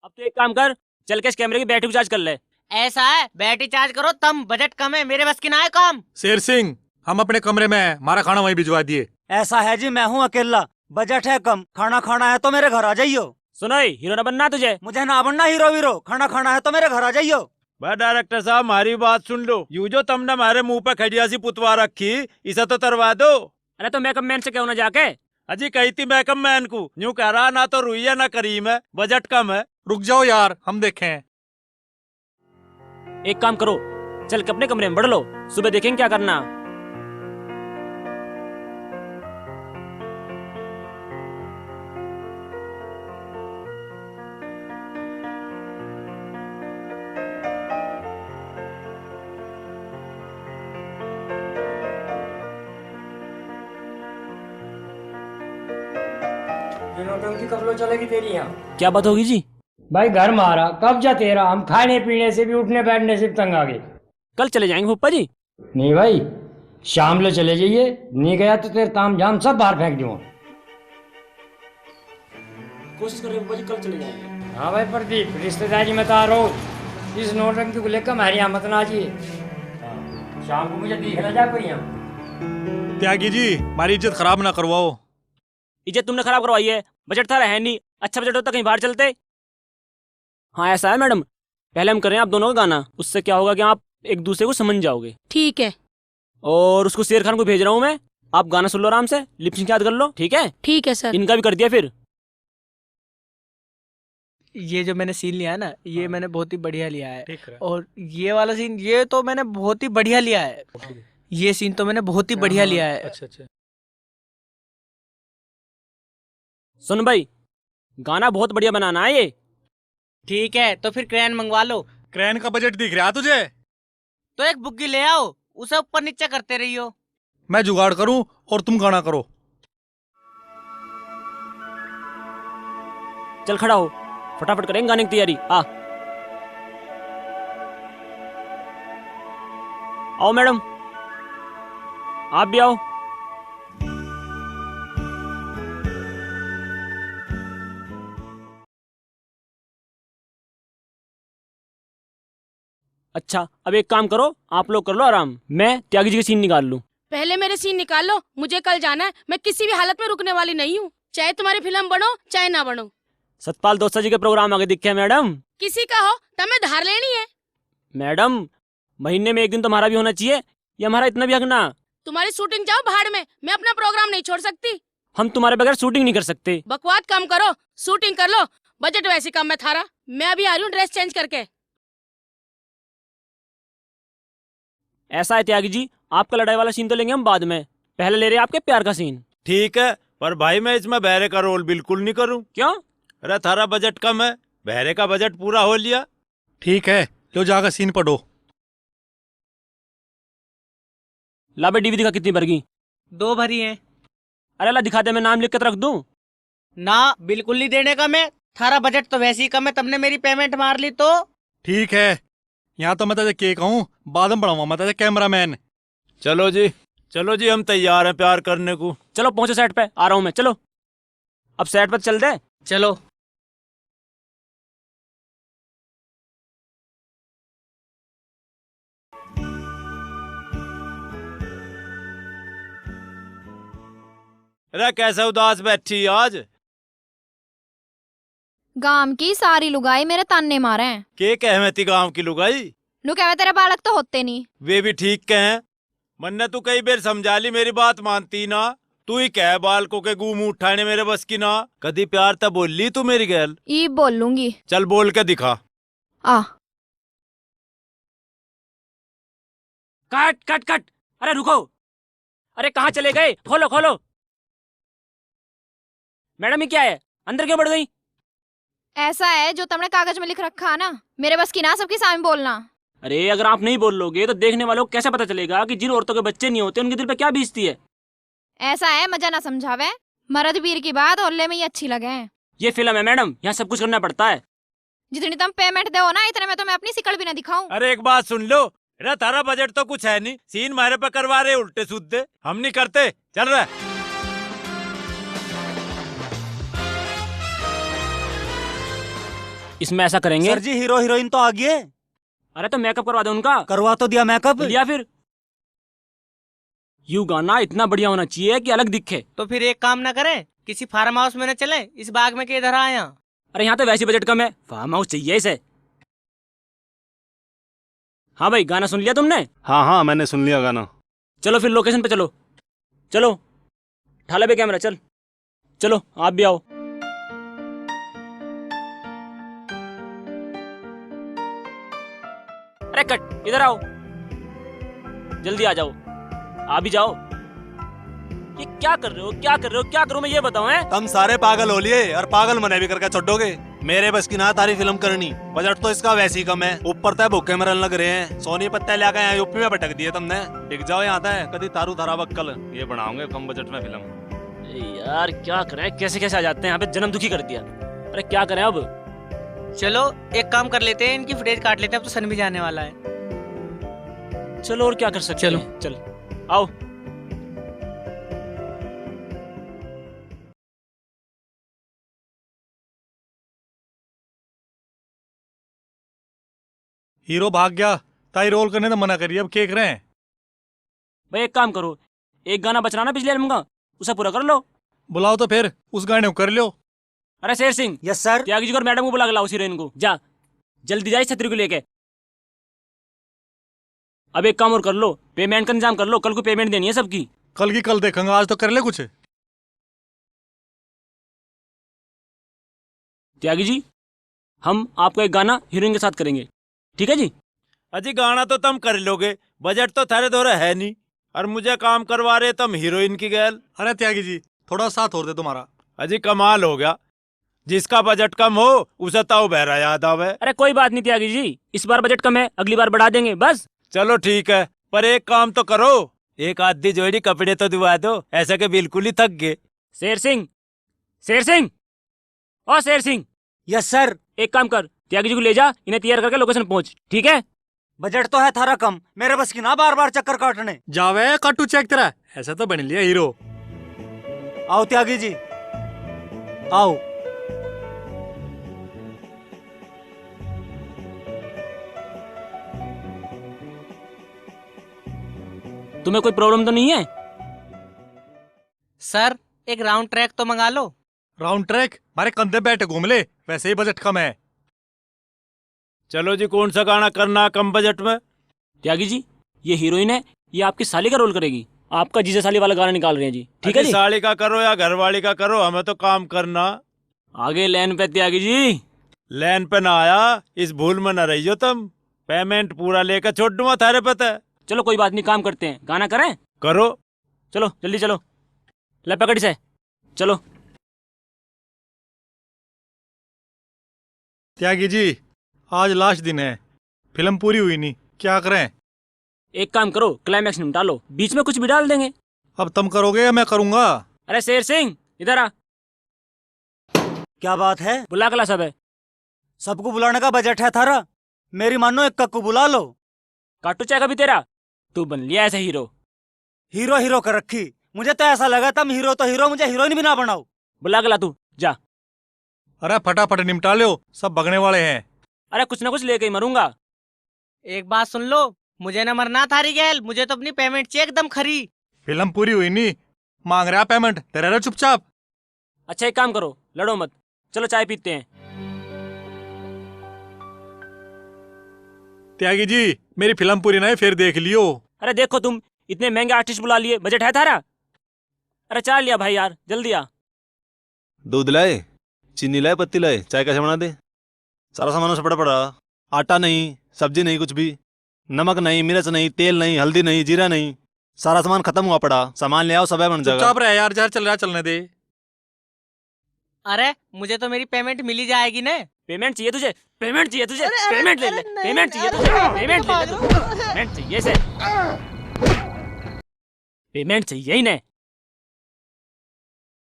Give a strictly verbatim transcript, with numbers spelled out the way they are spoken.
अब तो एक काम कर, चल के इस कैमरे की बैटरी चार्ज कर ले। ऐसा है, बैटरी चार्ज करो तम, बजट कम है, मेरे बस की ना है काम। शेर सिंह, हम अपने कमरे में हैं, हमारा खाना वहीं भिजवा दिए। ऐसा है जी, मैं हूँ अकेला, बजट है कम, खाना खाना है तो मेरे घर आ जाइयो। सुनो, हीरो ना बनना तुझे। मुझे ना बनना हीरो वीरो, खाना खाना है तो मेरे घर आ जाइयो। बस डायरेक्टर साहब, हमारी बात सुन लो, यू जो तमने हमारे मुंह पे खड़िया सी पुतवा रखी, इसे तो तरवा दो। अरे तो मेकअप मैन से कहो ना जाके। अजी कही थी मेकअप मैन को, न्यू कह रहा ना तो रुई है ना करीम है, बजट कम है। रुक जाओ यार, हम देखें। एक काम करो, चल के अपने कमरे में बढ़ लो, सुबह देखेंगे क्या करना। ये नौटंकी कब लो चलेगी तेरी यहाँ? क्या बात होगी जी? भाई, घर म्हारा, कब्जा तेरा, हम खाने पीने से भी, उठने बैठने से भी तंग आ गए। कल चले जाएंगे फूफा जी। नहीं भाई, शाम लो चले जाइए, नहीं गया तो तेरे ताम झाम सब बाहर फेंक दूंगा। कोशिश कर रहे फूफा जी, कल चले जाएंगे। हाँ भाई प्रदीप, रिश्तेदारी में तो आ रहो, इस नौटंकी को लेकर हमारे यहाँ मत ना आइए। हाँ, शाम को मुझे दिख ना जा कोई यहाँ। त्यागी जी, हमारी इज्जत खराब ना करवाओ। इज्जत तुमने खराब करवाई है, बजट थारा है नहीं, अच्छा बजट होता कहीं बाहर चलते। हाँ, ऐसा है मैडम, पहले हम कर रहे हैं आप दोनों का गाना, उससे क्या होगा कि आप एक दूसरे को समझ जाओगे। ठीक है। और उसको शेर खान को भेज रहा हूँ मैं, आप गाना सुन लो आराम से, लिप सिंक याद कर लो, ठीक है? ठीक है सर। इनका भी कर दिया फिर। ये जो मैंने सीन लिया है ना, ये हाँ। मैंने बहुत ही बढ़िया लिया है। ठीक है। और ये वाला सीन, ये तो मैंने बहुत ही बढ़िया लिया है। ये सीन तो मैंने बहुत ही बढ़िया हाँ, लिया है। अच्छा, अच्छा। सुन भाई, गाना बहुत बढ़िया बनाना है ये। ठीक है, तो फिर क्रेन मंगवा लो। क्रेन का बजट दिख रहा तुझे? तो एक बुग्गी ले आओ, उसे ऊपर नीचे करते रहियो। मैं जुगाड़ करूं और तुम गाना करो। चल खड़ा हो, फटाफट करेंगे गाने की तैयारी। आ, आओ मैडम, आप भी आओ। अच्छा, अब एक काम करो, आप लोग कर लो आराम, मैं त्यागी जी के सीन निकाल लूं। पहले मेरे सीन निकाल लो, मुझे कल जाना है, मैं किसी भी हालत में रुकने वाली नहीं हूँ, चाहे तुम्हारी फिल्म बनो चाहे ना बनो। सतपाल दोसा जी के प्रोग्राम आगे दिखे मैडम। किसी का हो, तमें धार लेनी है। मैडम, महीने में एक दिन तो हमारा भी होना चाहिए, ये हमारा इतना भी हक ना। तुम्हारी शूटिंग जाओ भाड़ में, मैं अपना प्रोग्राम नहीं छोड़ सकती। हम तुम्हारे बगैर शूटिंग नहीं कर सकते। बकवास कम करो, शूटिंग कर लो, बजट वैसे कम है थारा। मैं अभी आ रही हूँ ड्रेस चेंज करके। ऐसा है त्यागी जी, आपका लड़ाई वाला सीन तो लेंगे हम बाद में, पहले ले रहे हैं आपके प्यार का सीन। ठीक है, पर भाई मैं इसमें बहरे का रोल बिल्कुल नहीं करूं। क्यों? अरे थारा बजट कम है, बहरे का बजट पूरा हो लिया। ठीक है, लो जाकर सीन पढ़ो। ला बे डीवी दिखा कितनी भर गई। दो भरी हैं। अरे ला दिखा दे, मैं नाम लिख के तो रख दूं। ना, बिल्कुल नहीं देने का मैं। थारा बजट तो वैसे ही कम है, तमने मेरी पेमेंट मार ली तो। ठीक है, यहाँ तो मैं तुझे के कहूँ, बाद में बढ़ाऊंगा मैं तुझे कैमरामैन। चलो जी, चलो जी, हम तैयार हैं प्यार करने को। चलो पहुंचो सेट पे, आ रहा हूँ मैं। चलो अब सेट पे चल दे। चलो। अरे कैसे उदास बैठी आज? गांव की सारी लुगाई मेरे ताने मारे हैं। के कहे मैं ती गांव की लुगाई? नु कहवे तेरे बालक तो होते नहीं। वे भी ठीक कहे। मन्ने तू कई बेर समझा ली, मेरी बात मानती ना। तू ही कह, बालकों के गू मुंह उठाने मेरे बस की ना। कदी प्यार तै बोली तू मेरी गैल? ई बोलूंगी। चल बोल के दिखा। आ। Cut, cut, cut. अरे रुको। अरे कहाँ चले गए? खोलो, खोलो। मैडम, ये क्या है? अंदर क्यों बढ़ गई? ऐसा है, जो तुमने कागज में लिख रखा है ना, मेरे बस की ना सबके सामने बोलना। अरे, अगर आप नहीं बोल लोगे तो देखने वालों को कैसे पता चलेगा कि जिन औरतों के बच्चे नहीं होते उनके दिल पे क्या बीतती है? ऐसा है, मजा ना समझावे, मर्द वीर की बात ओले में ही अच्छी लगे। ये फिल्म है मैडम, यहाँ सब कुछ करना पड़ता है। जितनी तुम पेमेंट दो ना, इतने में तो मैं अपनी शिकल भी ना दिखाऊं। अरे एक बात सुन लो, रे थारा बजट तो कुछ है नहीं, सीन मारे पे करवा रहे उल्टे सुद्दे, हम नहीं करते, चल रहा। इसमें ऐसा करेंगे। सर जी, हीरो हीरोइन तो आ गए। अरे तो मेकअप करवा दो उनका। करवा तो दिया मेकअप। लिया फिर। यू गाना इतना बढ़िया होना चाहिए कि अलग दिखे। तो फिर एक काम ना करें, किसी फार्म हाउस में ना चलें, इस बाग में के इधर आया। अरे यहाँ तो वैसे बजट कम है, फार्म हाउस चाहिए इसे। हाँ भाई, गाना सुन लिया तुमने? हाँ हाँ, मैंने सुन लिया गाना। चलो फिर लोकेशन पे चलो। चलो, ठा ले बे कैमरा, चल। चलो, आप भी आओ। अरे कट, इधर आओ, जल्दी आ जाओ, आ भी जाओ। ये क्या कर रहे हो, क्या कर रहे हो, क्या करूं मैं, ये बताओ, हैं? तुम सारे पागल हो लिए और पागल मने भी करके छोड़ोगे। मेरे बस की ना थारी फिल्म करनी, बजट तो इसका वैसे ही कम है, ऊपर तय भूखे मरन लग रहे हैं। सोनी पत्ते ल्याके यहाँ यूपी में भटक दिए तुमने। टिक जाओ यहाँ तय, कदी तारू थारा बक्कल, ये बनाओगे कम बजट में फिल्म। अरे यार, क्या करें, कैसे कैसे आ जाते हैं यहाँ पे, जन्म दुखी कर दिया। अरे क्या करें अब? चलो, एक काम कर लेते हैं, इनकी फुटेज काट लेते हैं, अब तो सन भी जाने वाला है। चलो, और क्या कर सकते चलो। हैं, चल आओ। हीरो भाग गया, ताई रोल करने तो मना करिए, अब के करें? भाई, एक काम करो, एक गाना बच रहा ना पिछले एल्बम का, उसे पूरा कर लो। बुलाओ तो फिर, उस गाने को कर लो। अरे शेर सिंह, यस सर। त्यागी जी को और मैडम को बुला के लाओ उस हीरोइन को, जा, जल्दी जा इस छतरी को लेके। अब एक काम और कर लो, पेमेंट का इंतजाम कर लो, कल को पेमेंट देनी है सबकी। कल की कल देखेंगे, आज तो कर ले कुछ। त्यागी जी, हम आपका एक गाना हीरोइन के साथ करेंगे, ठीक है जी? अजी, गाना तो तुम कर लोगे, बजट तो थारे धोरे है नहीं, और मुझे काम करवा रहे तुम हीरोइन की गैल। अरे त्यागी जी, थोड़ा साथ और दे तुम्हारा। अजी, कमाल हो गया, जिसका बजट कम हो उसे ताऊ बहरा याद आवे। अरे कोई बात नहीं त्यागी जी, इस बार बजट कम है, अगली बार बढ़ा देंगे बस। चलो ठीक है, पर एक काम तो करो, एक आधी जोड़ी कपड़े तो दिवा दो, ऐसा के बिल्कुल ही थक गए। शेर सिंह, शेर सिंह, ओ शेर सिंह। Yes sir. एक काम कर, त्यागी जी को ले जा, इन्हें तैयार करके लोकेशन पहुंच, ठीक है? बजट तो है थारा कम, मेरे बस की ना बार बार चक्कर काटने। जावे काटू चेक तेरा, ऐसा तो बन लिया हीरो। आओ त्यागी जी, आओ। तुम्हें कोई प्रॉब्लम तो नहीं है? सर, एक राउंड ट्रैक तो मंगा लो। Round track? मारे कंधे बैठ घूम ले, वैसे ही बजट कम है। चलो जी, कौन सा गाना करना है कम बजट में? त्यागी जी, ये हीरोइन है, ये आपकी साली का रोल करेगी। आपका जीजा साली वाला गाना निकाल रहे हैं जी, ठीक है जी? साली का करो या घरवाली का करो, हमें तो काम करना। आगे लाइन पे त्यागी जी। लाइन पे ना आया, इस भूल में ना रहियो तुम। पेमेंट पूरा लेके छोड़ दूंगा थारे पे ते। चलो कोई बात नहीं, काम करते हैं, गाना करें? करो। चलो जल्दी चलो, ले पकड़ इसे, चलो। त्यागी जी, आज लास्ट दिन है, फिल्म पूरी हुई नहीं, क्या करें? एक काम करो, क्लाइमैक्स निपटा लो, बीच में कुछ भी डाल देंगे। अब तुम करोगे या मैं करूंगा? अरे शेर सिंह, इधर आ। क्या बात है? बुला कला सब है। सबको बुलाने का बजट है थारा? मेरी मानो, एक को बुला लो। काटू चाय का भी तेरा, तू बन लिया ऐसा हीरो। हीरो हीरो कर रखी, मुझे तो ऐसा लगा तुम हीरो तो हीरो, मुझे हीरोइन भी ना बनाओ। बुला कला तू, जा। अरे फटाफट निपटा लो, सब भगने वाले हैं। अरे कुछ ना कुछ लेके ही मरूंगा। एक बात सुन लो, मुझे ना मरना थारी गैल, मुझे तो अपनी पेमेंट चाहिए एकदम खरी। फिल्म पूरी हुई नहीं, मांग रहा पेमेंट, तेरे रहो चुपचाप। अच्छा एक काम करो, लड़ो मत, चलो चाय पीते हैं। त्यागी जी, मेरी फिल्म पूरी नहीं, फिर देख लियो। अरे देखो तुम, इतने महंगे आर्टिस्ट बुला लिए, बजट है थारा? अरे चाय लिया भाई यार, जल्दी आ। दूध लाए, चीनी लाए, पत्ती लाए, चाय कैसे बना दे? सारा सामान उस पड़ा पड़ा, आटा नहीं, सब्जी नहीं, कुछ भी, नमक नहीं, मिर्च नहीं, तेल नहीं, हल्दी नहीं, जीरा नहीं, सारा सामान खत्म हुआ पड़ा। सामान ले आओ, सब बन जाएगा। चुपचाप रह यार, जहर चल रहा है, चलने दे। अरे, मुझे तो मेरी पेमेंट मिली जाएगी ना। पेमेंट चाहिए तुझे? पेमेंट चाहिए तुझे? अरे, अरे, पेमेंट ले अरे, ले। नहीं, पेमेंट चाहिए अरे, तुझे? अरे, पेमेंट ले ले तू। पागल। पेमेंट चाहिए इसे। पेमेंट चाहिए ही नहीं।